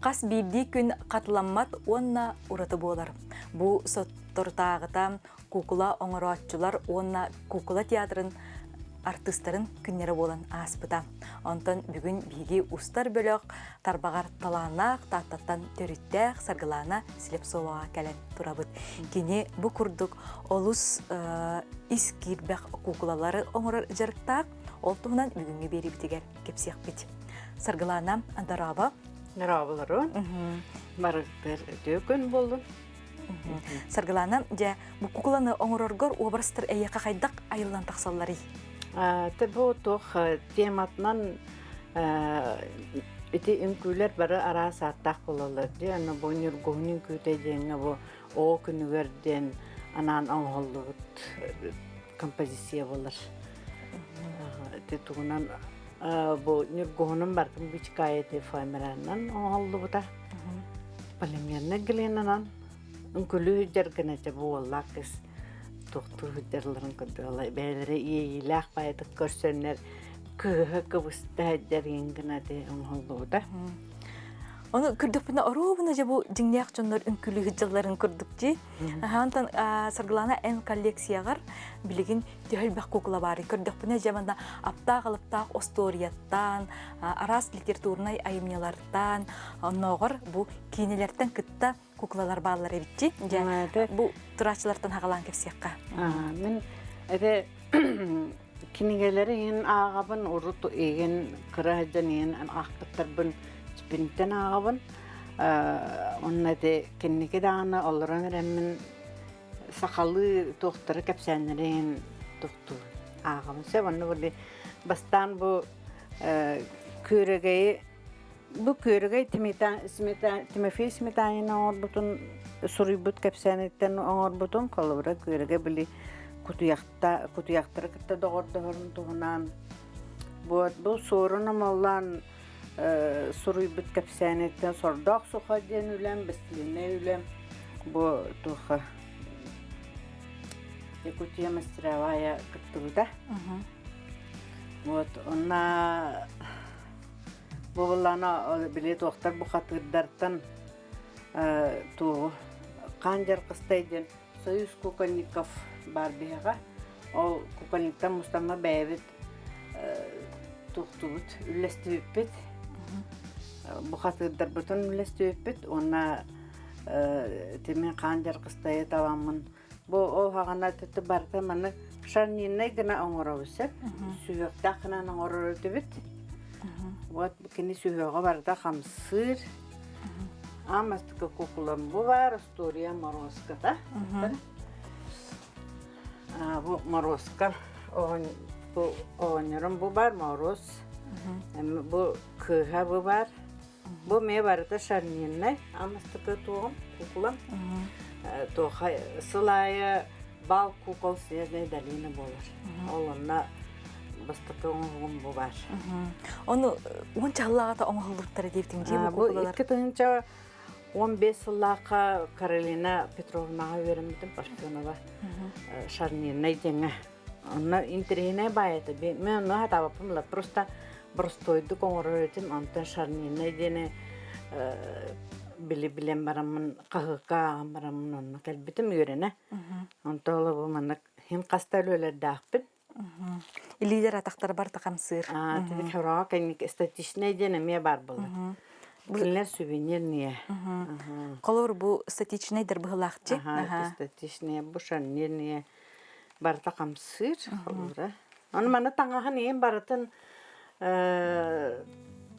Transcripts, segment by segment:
Хас биирдии күн хатыламмат уонна ураты буолар. Бу соторутааҕыта куукула оҥорооччулар уонна куукула театрын артыыстарын күннэрэ буолан ааспыта. Онтон бүгүн биһиги устар бөлөх тарбаҕар талааннаах Тааттаттан төрүттээх Саргылаана Слепцоваҕа кэлэн турабыт. Кини бу курдук олус ис киирбэх куукулалары оҥорор дьарыктаах. Ол туһунан бүгүҥҥү биэриибитигэр кэпсиэхпит. Саргылаана, дорообо. Дорооболорун. Барыгытыгар үтүө күн буоллун. Саргылаана, дьэ, бу кукланы оҥороргор уобарастар эйиэхэ хайдах айыллан тахсалларый? Те бу туох тематынан ити үҥкүүлэр бары араас ааттаах буолаллар дии. Аны бу Ньургуһун үҥкүүтэ диэҥҥэ бу оҕо күнүгэр диэн анаан оҥоһуллубут композиция буолар. Ити тугунан бу Ньургуһунун барытын бычкаайы фоамиранынан оҥоһуллубута. Полимернай глинанан үҥкүлүү дьаргына дьэ бу уоллаах кыс туохтуур сылдьалларын көрдүөлай бэйэлэрэ иэйиилээх баайытык көрсөннөр кыыһа кыбыста дьарыйын гына дии оҥоһуллубута. Ону көрдөхпүнэ оруобуна дьэ бу дьиҥнээх дьоннор үҥкүлүү сылдьалларын курдук дии. Онтон Саргылана эн коллекцияҕар билигин төһө элбэх куукула баарый көрдөхпүнэ дьэ манна аптаах-алыптаах остуоруйаттан, араас литературнай айымньылартан, оннооҕор бу киинэлэртэн кытта куклалар бааллар эбитчи. Дьэ бу турааччылартан хаҕалаан кэпсиэххэ. Мин это кинигэлэри иһин ааҕабын, урут иһин кыра сылдьан иһин аахпыттарбын спинтэн ааҕабын. Онно ити кэнники даҕаны олорон эрэммин сахалыы туохтары кэпсээннэри иһин тохтуур ааҕабын. Сөп онно били бастаан бу күөрэгэйи Бу Күөрэгэй Тимофей Сметанин оҥорбутун суруйбут кэпсээниттэн оҥорбутум. Холобура, Күөрэгэй били кутуйахта, кутуйахтары кытта доҕордоһорун туһунан. Вот бу Суорун Омоллоон суруйбут кэпсээниттэн Сордоох суха диэн үлэм, бэстилиэнэй үлэм бу туха Якутия мастеровая кыттыбыта. Вот онно Бу былаана били туохтар бухатыырдартан туоҕу хаан дьаркыстай диэн Союз кукольников баар биһиэхэ. Ол кукольниктан мустамма бэйэбит туохтубут, үллэстибиппит. Бухатыырдарбытын үллэстибиппит уонна тимин хаан дьаркыстайы таламмын Бу ол хаҕана тыты барыта маны шарнирнай гына оҥоробут сөп. Сүһүөхтээх гынан оҥорор этибит. Вот кини сүһүөҕэ барыта хамсыыр. Аан бастакы куукулам бу баар, остуоруйа Морозката. Бу Морозка бу оҕонньорум бу баар Мороз. Бу кыыһа бу баар. Бу эмиэ барыта шарнирнай амыстыкы туоҕум, куукулам. Туоха сыл аайы бал кукол снежная долина буолар. Ол онно бастакы оҥоһугум бу баар. Ону уонча сыллааҕыта оҥоһуллубуттара диэбитиҥ дии бу Бу 2015 сыллаахха Каролина Петровнаҕа үөрэммитим Парфенова шарнирнай диэҥҥэ. Онно интэриэһинэй баай этэ. Мен онно хатаабаппын була. Просто боростуойдук оҥорор этим. Онтон шарнирнай диэни били билэн бараммын, хаһыакка ааҕан бараммын онно кэлбитим үөрэнэ. Онто ол бу маннык хим хаста үлэлэрдээхпин. Илиилэр атахтар барыта хамсыыр. Тиби хороҕо кэнник статичнай диэн эмиэ баар буолар. Кинилэр сувенирные. Холобур бу статичнайдар быһылаахчы. Статичные, бу шарнирные. Барыта хамсыыр, холобура. Ону маны таҥаһын иһин барытын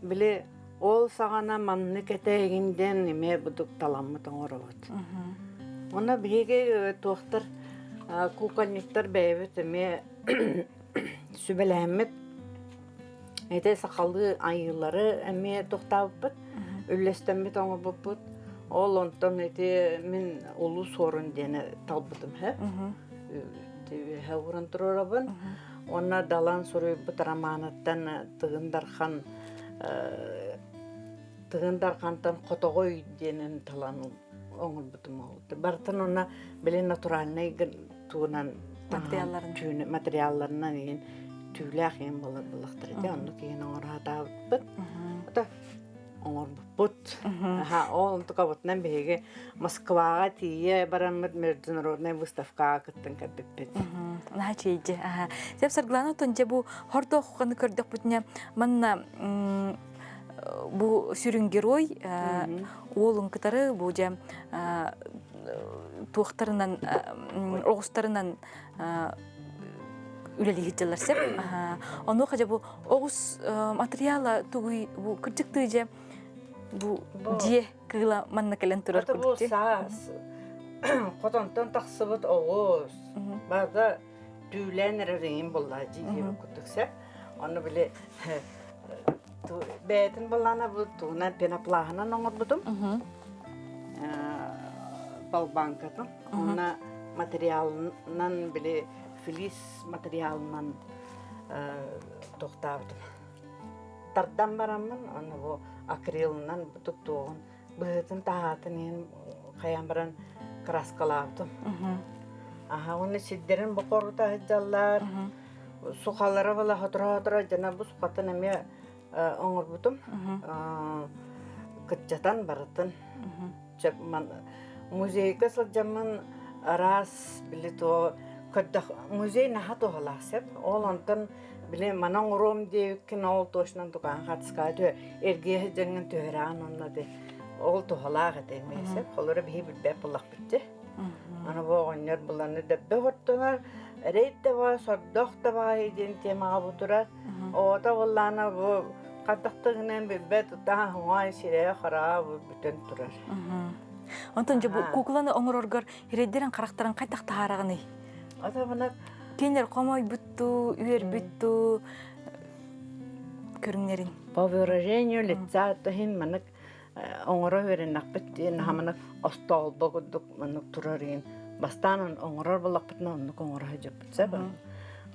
били ол саҕана маннык этэ игин диэн эмиэ будук таламмыт оҥоробут. Онно биһиги туохтар кукольниктар бэйэбит эмиэ сүбэлэһэммит Ити сахалыы айыылары эмиэ тохтообуппут, үллэстэммит оҥорбуппут. Ол онтон ити мин Улуу Суорун диэни талбытым үһү. Үөһэ ууран туруорабын. Уонна Далан суруйбут романыттан Тыгын Дархан Тыгын Дархантан Хотоҕой диэнин талан оҥорбутум ол. Барытын онно били натуральнай тугунан материалларынан материалларынан иһин түүлээх иһин буолар буллахтара дии оннук иһин оҥоро сатаабыппыт. Ото оҥорбуппут. Ол онтукабытынан биһиги Москваҕа тиийэ бараммыт международнай выставкаҕа кыттан кэлбиппит. Наһаа чэйдьэ. Сеп Саргылана оттон дьэ бу хордоохханы көрдөхпүтүнэ манна бу сүрүн герой уолун кытары бу дьэ туохтарынан оҕустарынан үлэлиир дьыллар сеп. Онуоха дьэ бу оҕус материала тугуй бу кырдьыктыы дьэ бу дьиэ кыыла манна кэлэн турар курдук. Бу саас хотонтон тахсыбыт оҕус база түүлээн эрэр иҥин буллаа дии курдук сеп. Ону били бэйэтин былаана бу тугунан пеноплаһынан оҥорбутум. Болбанкатын. Онно материалынан били флис материалынан тохтаабытым. Тардан бараммын, аны бу акрилынан туттуоҕун быһыытын таһаатын иһин хайаан баран краскалаабытым. Аха, уонна сирдэрин бу хорута сылдьаллар, сухалара была хотура-хотура дьана бу сухатын эмиэ оҥорбутум. Кыччатан барытын. Музейга сылдьаммын араас били то көрдөх музей наһаа туһалаах сөп. Ол онтон били мана оҥоруом диэбиккин ол точно тукаан хатыскаа түһэ эргиэ сылдьаҥҥын түһэрэҕин онно де ол туһалаах этэ эмиэ сөп. Холоро биһи билбэт буоллахпыт дии. Аны бу оҕонньор буланы дөббө хортонор, рейд да баа, сордох да баайы диэн темаҕа бу турар. Оҕото буоллаана бу хардахтыгынан билбэт утаа уҥаай сирэйэ хараҕа бу бүтэн турар. Онтон дьэ бу куукуланы оҥороргор ирэйдэрин харахтарын хайдах таһаараҕыный? Атабына Кинилэр хомойбуттуу, үөрбүттүү көрүҥнэрин. По выражению лица иһин манык оҥоро үөрэннэхпит диэн хаманык остоолбо курдук маннык турар иин бастаан оҥорор буоллахпытына оннук оҥоро сылдьыппыт сөп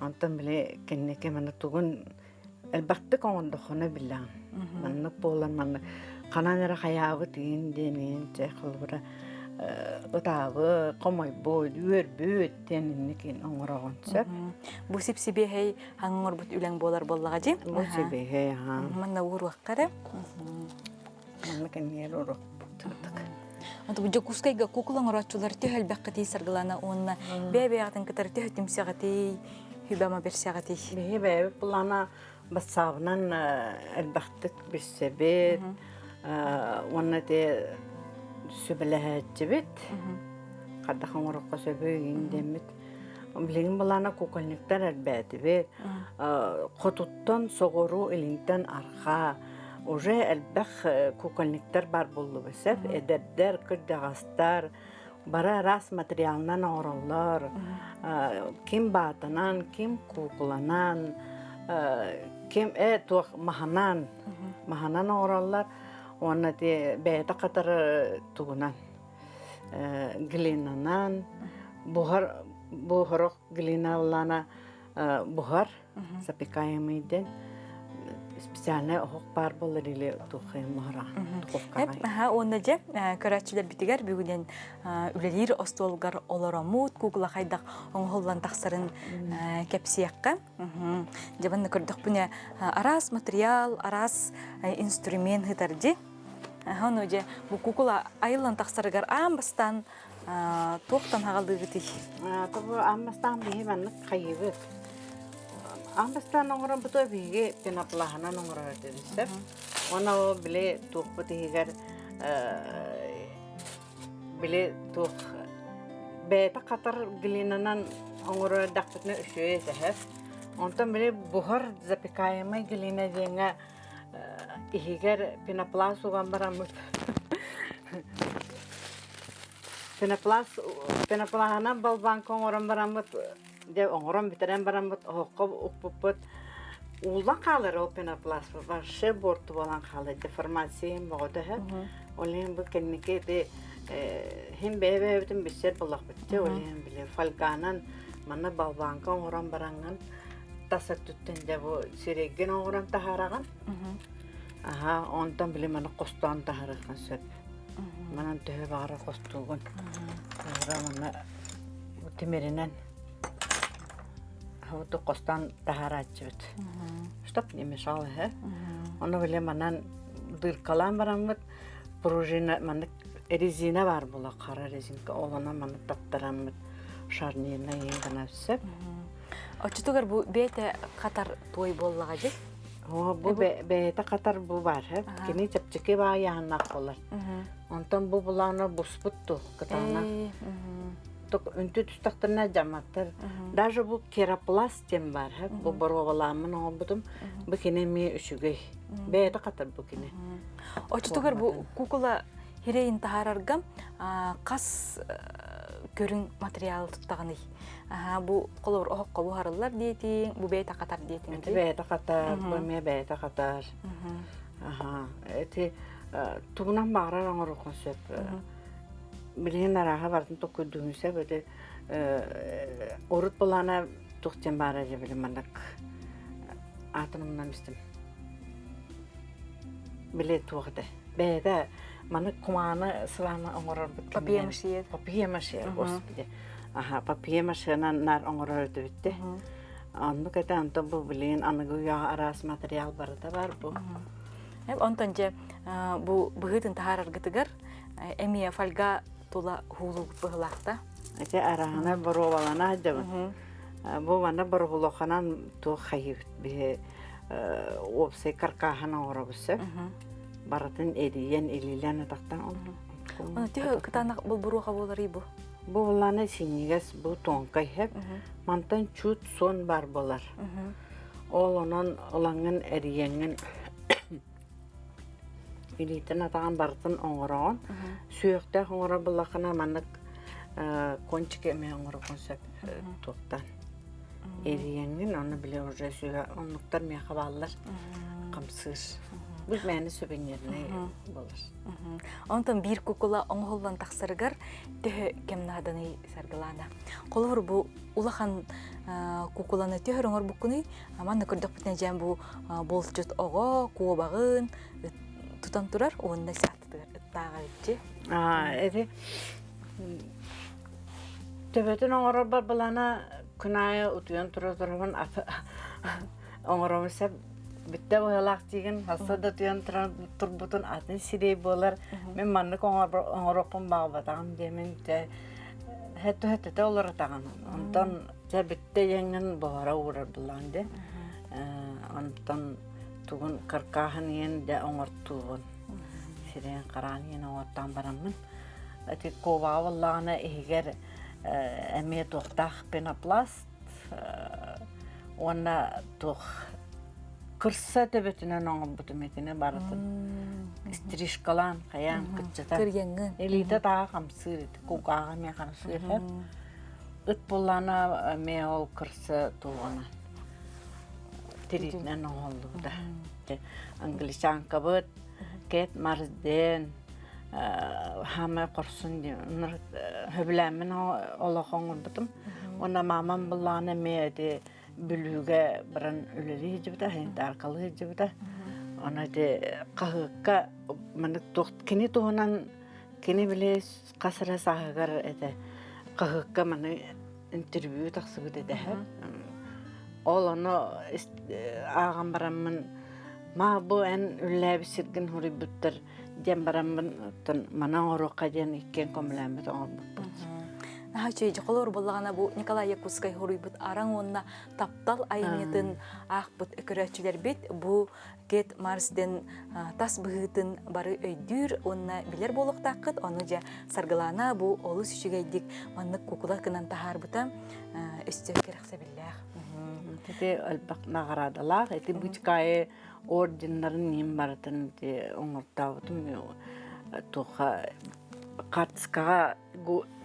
онтон били кэнники маны тугун элбэхтик оҥордоххуна биллэҕин маннык буолан маннык ханан эрэ хайаабыт иин диэн иин чэ холобура ытаабыт хомойбут үөрбүт диэн инник оҥороҕун сөп бу сип-сибиэһэй хаҥ оҥорбут үлэҥ буолар буоллаҕа дии бу сибиэһэй аха манна ууруохха эрэ манна кэннигэр уруохпут Онто бу Дьокуускайга кукла оҥорооччулар төһө элбэххитий Саргылана уонна бэйэ-бэйэҕитин кытары төһө түмсэҕитий, хүбэма берсэҕитий? Биһи бэйэбит былаана бассаабынан элбэхтик билсэбит уонна те сүбэлэһээччибит хайдах оҥороххо сөбүй дэммит Билигин былаана кукольниктар элбээтибит. Хотуттан соҕуруу, илинтэн арҕаа уже элбэх кукольниктар баар буоллубут сөп. Эдэрдэр, кырдьаҕастар бары араас материалынан оҥороллор. Ким баатанан, ким куукуланан, ким туох маһынан, маһынан оҥороллор. Уонна бэйэтэ хатары тугунан глинанан буһар бу сорох глиналана буһар запекаемый диэн специальный оһох баар буолар или духовкаҕа Уонна дьэ көрөөччүлэрбитигэр бүгүнэн үлэлиир остуолгар олороммут куукула хайдах оҥоһуллан тахсарын кэпсиэххэ. Дьэ манна көрдөхпүнэ араас материал, араас инструмент ыытар дии. Ону дьэ бу кукула айыллан тахсарыгар аан бастаан туохтан хаҕалыыгытый? Тобу аан бастаан биһи маннык хайыыбыт. Аан бастаан оҥоробуту биһиги пеноплаһынан оҥорор этибит сөп. Уонна ол били туохпут иһигэр били туох бэйэтэ хатар глинанан оҥорор эрдэхпитинэ үчүгэй этэ. Онтон били буһар запекаемый глина диэҥҥэ иһигэр пенопласт уган бараммыт пенопласт пеноплаһынан болванка оҥорон бараммыт дьэ оҥорон бүтэрэн бараммыт оһоххо укпуппут ууллан хаалар ол пенопласт вообще буорту буолан хаалар деформация бөҕөтө ол иһин бу кэнники ити иһин бэйэ-бэйэбитин билсэр буоллахпыт ол иһин били фольганан манна болванка оҥорон бараҥҥын тас өттүттэн дьэ бу сирэйгин оҥорон таһаараҕын. Аһаа, онтон били маны хостоон таһаарыаххын сөп. Манан төһө баҕарар хостуугун. Таһара манна тимиринэн хабытык хостоон таһаарааччыбыт. Чтоб не мешал, э? Ону били манан дыркалаан бараммыт пружина маннык резина баар буола хара резинка ол онон маннык таттараммыт шарнирнай иһин гына сөп. Оччотугар бу бэйэтэ хатар туой буоллаҕа дьи? Оо, бу бэйэтэ хатар бу баар кини чэпчэки баайаһыннаах буолар. Онтон бу булаана буспут ту кытаанах. Үнтү түстэхтэринэ дьаматтар. Даже бу керапласт диэн баар, бу боруобалааммын оҥорбутум. Бу кини эмиэ үчүгэй. Бэйэтэ хатар бу кини. Оччотугар бу кукула хирэйин таһаарарга хас көрүҥ материал туттаҕыный? Бу холобур оһоххо буһарыллар диэтиҥ, бу бэйэтэ хатар диэтиҥ. Ити бэйэтэ хатар, бу эмиэ бэйэтэ хатар. Ити тугунан баҕарар оҥоруоххун сөп. Билигин арааһа барытын токкуйдуһун сөп. Ити урут былаана туох диэн баара дьэ били маннык аатын умнан истим. Били туох этэ. Бэйэтэ маннык кумааны сылааны оҥорорбут Папье-маше. Папье-маше, господи. Аха, папье-машенан наар оҥорор этибит Оннук этэ, онтон бу билигин аныгы үйэҕэ араас материал барыта бар бу. Онтон дьэ бу быһыытын таһаараргытыгар эмиэ фольга тула һуулугут быһылаахта. Ити араһына боруобалана сылдьабын. Бу манна боруобалаханан туох хайыыбыт биһи уопсай каркааһын оҥоробут сөп. Барытын эрийэн, илиилээн атахтан Оны төһө кытаанах болбуруоха буоларый бу? Бу буллаана синньигэс, бу тонкай хэп. Мантан чуут суон бар болар. Ол онон ылаҥҥын эрийэҥҥин илиитин атаҕын барытын оҥороҕун. Сүһүөхтээх оҥорор буоллаххына маннык кончик эмиэ оҥоруоххун сөп туохтан. Эрийэҥҥин онно били уже сүһэ оннуктар миэхэ бааллар хамсыыр. Бу мээнэ сувенирнэй буолар. Онтон биир кукула оҥоһуллан тахсарыгар төһө кэм нааданый Саргылаана? Холобур бу улахан кукуланы төһөр оҥорбуккунуй? Манна көрдөхпүтүнэ дьээн бу булчут оҕо куобаҕын тутан турар уонна сааттытыгар ыттааҕа иччи. Эти төбөтүн оҥорорбор былана күн аайы утуйан тура турабын оҥоробун сөп бүттэ быһыылаах диигин хасса да утуйан турбутун атын сирэй буолар мин маннык оҥоруохпун баҕарбатаҕым диэмин те хэттэ олоротаҕын онтон дьэ бүттэ диэҥҥин буһара уурар булаан дии онтон тугун каркааһын иэн дэ оҥортуубун сирэйин хараан иэн оҥортоон бараммын ити куобаҕа буоллаҕына иһигэр эмиэ туохтаах пенопласт уонна туох кырса төбөтүнэн оҥорбутум итини барытын стрижкалаан хайаан кыччатан Кырыйаҥҥын. илиитэ тааҕа хамсыыр ити кулгааҕа эмиэ хамсыыр ыт буоллаҕына эмиэ ол кырса туоҕунан тириитинэн оҥоһуллубута англичанкабыт Кэт Марсден хаамай хорсун диэн сөбүлээммин олох оҥорбутум. Уонна маамам былаана эмиэ ити Бүлүүгэ баран үлэлии сылдьыбыта, санитаркалыы сылдьыбыта. Аны ити хаһыакка маннык туох кини туһунан кини били хас эрэ сааһыгар этэ хаһыакка маны интервью тахсыбыт этэ. Ол ону ааҕан бараммын Маа бу эн үллээбит сиргин суруйбуттар диэн бараммын оттон маны оҥоруохха диэн иккиэн көмөлөөммүт оҥорбуппут. Наһаа үчүгэй дьохолоор буоллаҕына бу Николай Якутскай суруйбут араҥ уонна таптал айымньытын аахпыт көрөөччүлэрбит бу Кет Марсден тас быһыытын бары өйдүүр уонна билэр буолуохтааххыт. Ону дьэ Саргылаана бу олус үчүгэйдик маннык кукула гынан таһаарбыта өссө кэрэхсэбиллээх. Ити элбэх наҕараадалаах. Ити Бычкаайы орденнарын иһин барытын ити оҥортообутум. Туохха хаартыскаҕа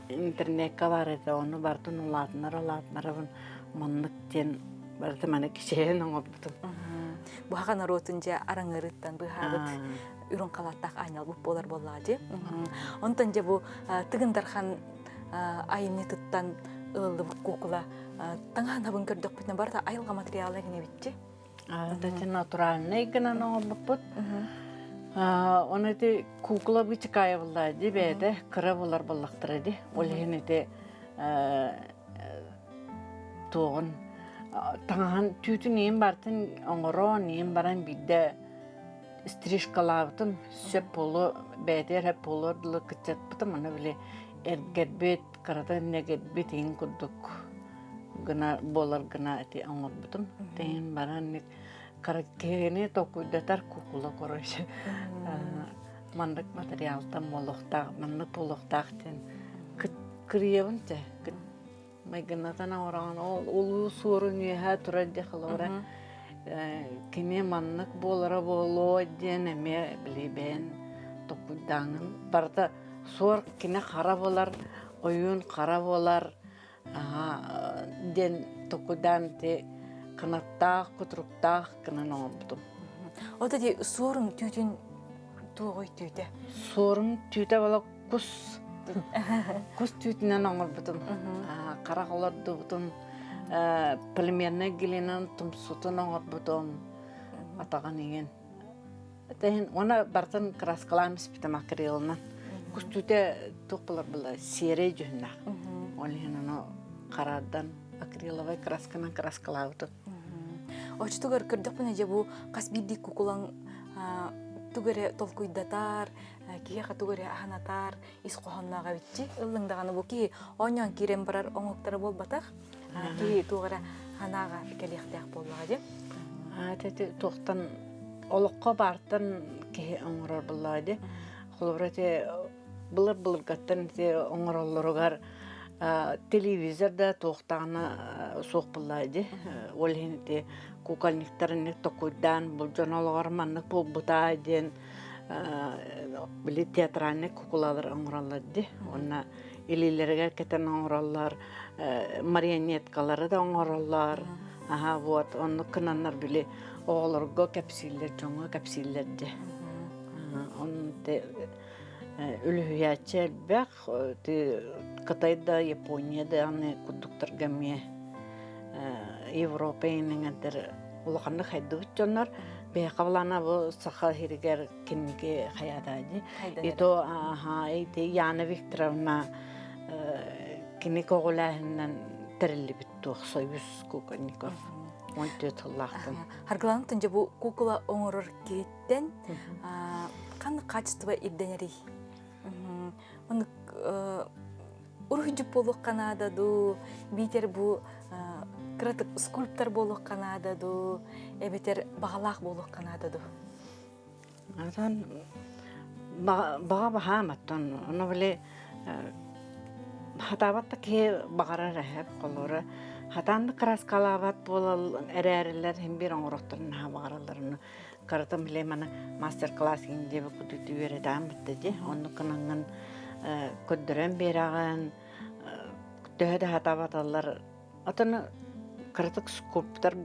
интернекка баар этэ, ону барытын улаатынар-улаатынарабын маннык диэн барыта маны кичэйэн оҥорбутум. Буһаҕа норуотун дьэ араҥырыттан быһаабыт үрүҥ халааттаах аанньалбыт буолар буоллаҕа дии. Онтон дьэ бу Тыгын Дархан айымньытыттан ылыллыбыт куукула таҥаһын көрдөхпүтүнэ барыта айылҕа материала гинэбитчи. Это натуральный гынан оҥорбуппут. Оны ити кукла бычыкаайа булла ди бэйэтэ кыра булар боллахтара ди. Ол иһин ити туоҕун таҥаһын түүтүн иин бартын оҥорон иин баран биирдэ. стрижкалаабытым сөп буолуо бэйэтигэр сөп буолуор дылы кыччаппытым аны били эргэрбит кырата нэгирбит иһин курдук гына буолар гына ити оҥорбутум тэһин баран кыра киһини толкуйдатар кукула короче маннык материалтан буолуохтаах маннык буолуохтаах диэн кырыйабын чэ майгыннатан оҥороҕун ол улуу суорун үөһэ турар дии холобура кини маннык буолара буолуо диэн эмиэ били бэйэн толкуйдааҥҥын барыта суор кини хара буолар ойуун хара буолар диэн толкуйдаан ити кынаттаах кутуруктаах гынан оҥорбутум. Ол ити суорун түүтүн туоҕуй түүтэ? Суорун түүтэ буола кус кус түүтүнэн оҥорбутум. Харах олордубутум, полимернай глинан тумсутун оҥорбутум, атаҕын иҥин. Тэһин уонна барытын краскалаан испитим акрилынан. Кус түүтэ туох буолар была серый дьүһүннээх. Ол иһин ону хараардан акриловай красканан краскалаабытым. Оччотугар көрдөхпүнэ дьэ бу хас биирдии кукулаҥ тугу эрэ толкуйдатар, киһиэхэ тугу эрэ аһанатар ис хоһоонноох эбитчи. Ыллыҥ даҕаны бу киһи оонньоон киирэн барар оҥоһуктара буолбатах. Киһи туох эрэ санааҕа кэлиэхтээх буоллаҕа дии. Ити туохтан олоххо баартан киһи оҥорор буоллаҕа дии. Холобура ити былыр-былыргаттан ити оҥороллоругар телевизор да туохтаҕына суох буоллаҕа дии. Ол иһин ити кукольниктарын токуйдаан бу дьон олоҕор маннык буолбута диэн били театральнай кукулалар оҥороллор дии. Уонна илиилэригэр кэтэн оҥороллор, марионеткалары да оҥороллор. Аха вот оннук гынаннар били оҕолорго кэпсииллэр, дьоҥҥо кэпсииллэр дии. Онно үлүһүйээччи элбэх. Кытай да, Япония да аны курдуктарга эмиэ Европа иҥэнтэр улаханнык хайдыбыт дьоннор биһиэхэ былаана бу саха сиригэр киники хайаата дии. И то аха ити Яна Викторовна кини көҕүлээһининэн тэриллибит туох союз кукольников 14 сыллаахтан. Харгылаан дьэ бу кукла оҥорор киһиттэн ханнык качество ирдэнэрий? Маннык уруһуйдьут буолуохха наада дуу, биитэр бу кыратык скульптор буолуохха наада дуу, эбэтэр баҕалаах буолуохха наада дуу? Атан баҕа баһаам оттон ону били хатаабат да киһи баҕарар эһэп холура хатаан да краскалаабат буолал эрээрилэр син биир оҥорохторун наһаа баҕараллар ону Каратым били маны мастер-класс иҥин диэбит курдук үөрэтээм бүтте дии. Оннук гынаҥҥын көрдөрөн биэрэҕин, төһө да сатаабаталлар отон кыратык скульптор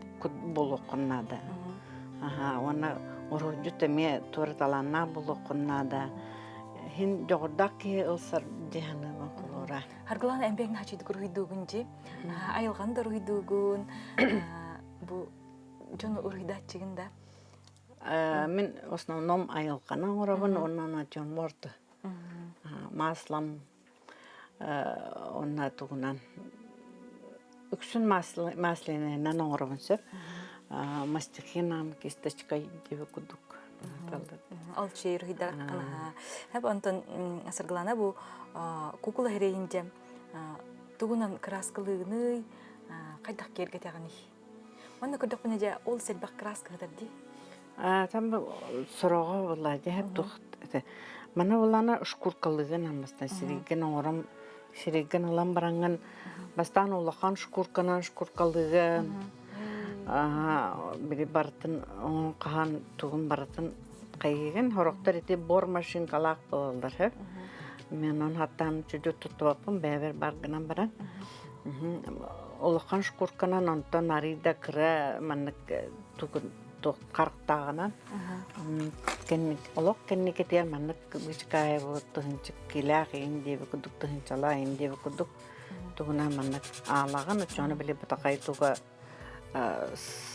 буолуоххун наада. Аха уонна уруһуйдьут эмиэ туора талааннаах буолуоххун наада. Иһин дьоҕурдаах киһи ылсар дии саныыбын холуора. Харгылаан эмбэҥ хачыйдык уруһуйдуугун дии. Айылҕаны да уруһуйдуугун. Бу дьону уруһуйдааччыгын да? Мин в основном айылҕаны оҥоробун уонна натюрморт маслом уонна тугунан үксүн масленайынан оҥоробун сөп мастихином кисточкой диэби курдук Ол чэй уруһуйдара Хэп онтон Саргылана бу кукула хирэйинчэ тугунан краскалыыгыный хайдах киэргэтэҕиний? Манна көрдөхпүнэ дьэ ол сэлбэх краска сытар дии. Там сороҕо буолла дьэ тух маны булана шкуркалыгын аммастан сиригин оҥорон сиригин ылан бараҥҥын бастаан улахан шкурканан шкуркалыгын били барытын оҥон хаһан тугун барытын хайыгын сорохтор ити бор машинкалаах буолаллар һэ мен он хаттаан чудо туттубаппын бэйэбэр бар гынан баран Улахан шкурканан онтон арыый да кыра маннык харахтааҕынан олох кэнникитигэр маннык бычкаайа тыһынчыккилээх иин диэби курдук тыһынчалаах иин диэби курдук тугунан маннык аалаҕын оччоҕуна били бытахай туга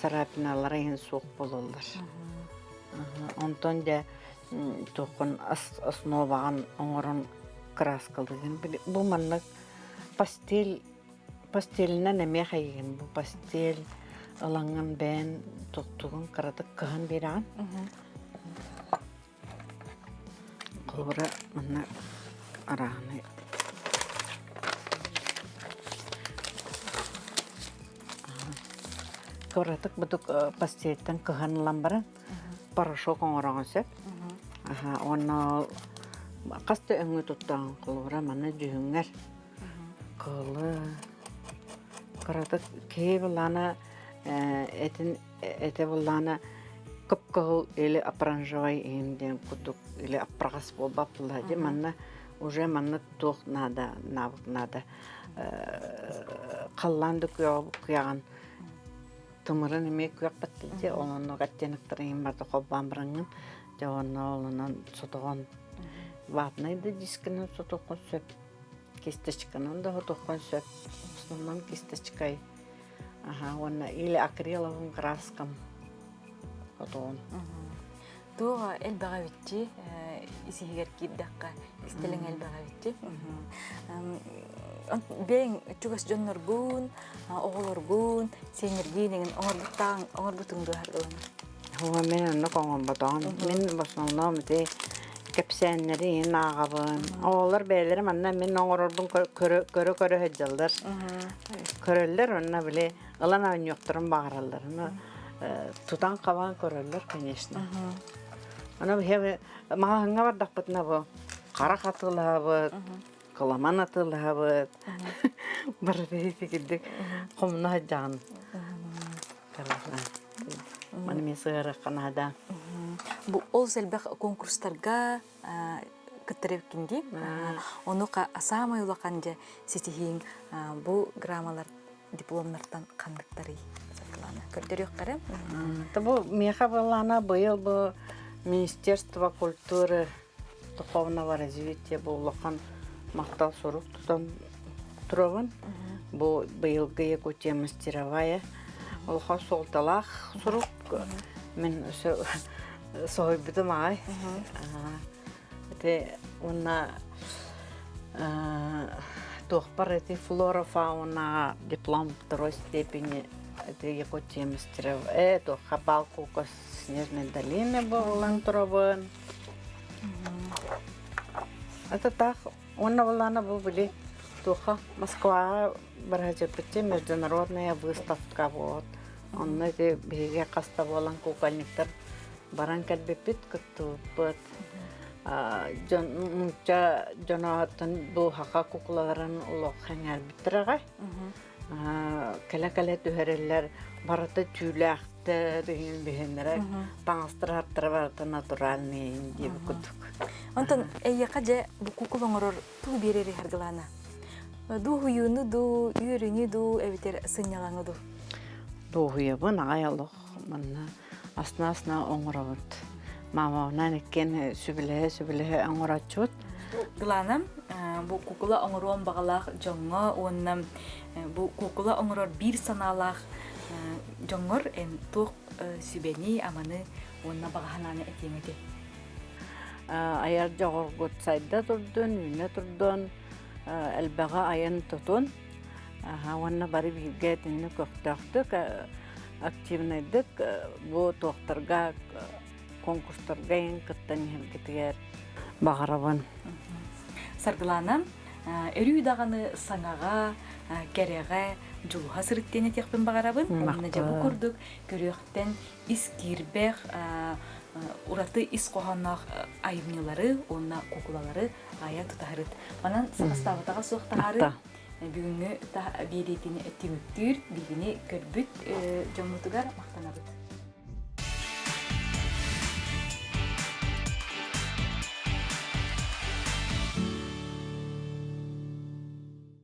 царапиналара иһин суох буолаллар. Онтон дьэ туоххун основаҕын оҥорон кырааскалыыгын бу маннык Постель постелинэн эмиэ хайыгын бу постель ылаҥҥын бэйэн туттугун кыратык кыһан биэрэҕин. Холобура, манна арааһынай кыратык будук постельтан кыһан ылан баран порошок оҥороҕун сөп. Уонна хас да өҥү туттаҕын холобура манна дьүһүҥҥэр кылы кыратык киһи былаана этин этэ былаана кып-кыһыл или оранжевай иһин диэн курдук или аппараҕас буолбат буолла дии манна уже манна туох наада навык наада халлаан да куйаҕын тымырын эмиэ күөх баттыйдыы ол оннук оттеноктарын иһин барыта холбоон бараҥҥын дьэ уонна ол онон сотоҕон ватнай да дискынан сотуоххун сөп кисточканан да сотуоххун сөп в основном кисточкой аха уонна или акриловым краскам сотоҕун. Туох элбэҕэ эбитчи исиһигэр киирдэххэ истэлэҥ элбэҕэ эбитчи. Бэйэҥ чугас дьонноргун, оҕолоргун, сиэннэргин эҥин оҥорбуттааҥ, оҥорбутуҥ дуо ылана? Оо, мин оннук оҥорботоҕум. Мин в основном ити кэпсээннэри иһин ааҕабын. Оҕолор бэйэлэрэ манна мин оҥорорбун көрө-көрө сылдьаллар. Көрөллөр уонна били ылан оонньуохтарын баҕараллар. Тутан-хабан көрөллөр, конечно. Аны биһиги маҕаһыыҥҥа бардахпытына бу харах атыылаһабыт, кыламан атыылаһабыт. Барыта итигирдик хомуна сылдьаҕын. Маны мен сыһыарыахха наада. Бу ол элбэх конкурстарга кыттар эбиккин дии. Ону саамай улахан дьэ ситиһииҥ бу граммалар дипломнартан ханныктарый Светлана көрдөрүөххэ Бу миэхэ былаана быйыл бу Министерство культуры духовного развития бу улахан махтал сурук тутан турабын. Бу быйылгы Якутия мастеровая улахан суолталаах сурук. Мин соһуйбутум аҕай. Ити уонна туохпар ити флора фауна диплом второй степени это Якутия мастеров туохха бал кука Снежной долины буолан турабын. Это так уонна былаана бу били туохха Москваҕа бараһадьыппытчы международная выставка вот онно ити биһиги хаста буолан кукольниктар баран кэлбиппит кыттыбыппыт дьон нуучча дьоноттон бу хака куклаларын олох сэҥээрбиттэр аҕай кэлэ-кэлэ түһэрэллэр барыта түүлээхтэр иһин биһиннэрэ таҥастар аттара барыта натуральный диэбит курдук. Онтон эйиэхэ дьэ бу кукол оҥорор туу биэрэр иһэргылаана дуоһуйууну дуу үөрүүнү дуу эбэтэр сынньалаҥы дуу дуоһуйабын аҕай олох манна астына-астына оҥоробут. Маамабынаан иккиэн сүбэлэһэ-сүбэлэһэ оҥорооччубут. Дылаана, бу кукула оҥоруон баҕалаах дьоҥҥо уонна бу кукула оҥорор биир санаалаах дьоҥҥор эн туох сүбэни, аманы уонна баҕа санааны этиэҥ этэй? Айар дьоҕургут сайда турдун, үүнэ турдун, элбэҕи айан тутун. Уонна бары бииргэ итинник көхтөөхтүк активнайдык бу туохтарга конкурстарга иһин кыттан иһэргитигэр баҕарабын. Саргылаана, өрүү даҕаны саҥаҕа, кэрэҕэ дьулуһа сырыт диэн этиэхпин баҕарабын. Уонна дьэ бу курдук көрүөхтэн ис киирбэх, ураты ис хоһоонноох айымньылары уонна куукулалары айа тутаһырыт. Манан саҕастаабатаҕа суох таһаары Бүгүҥҥү биэриитин түмүктүүр, биһигини көрбүт дьоммутугар махтанабыт.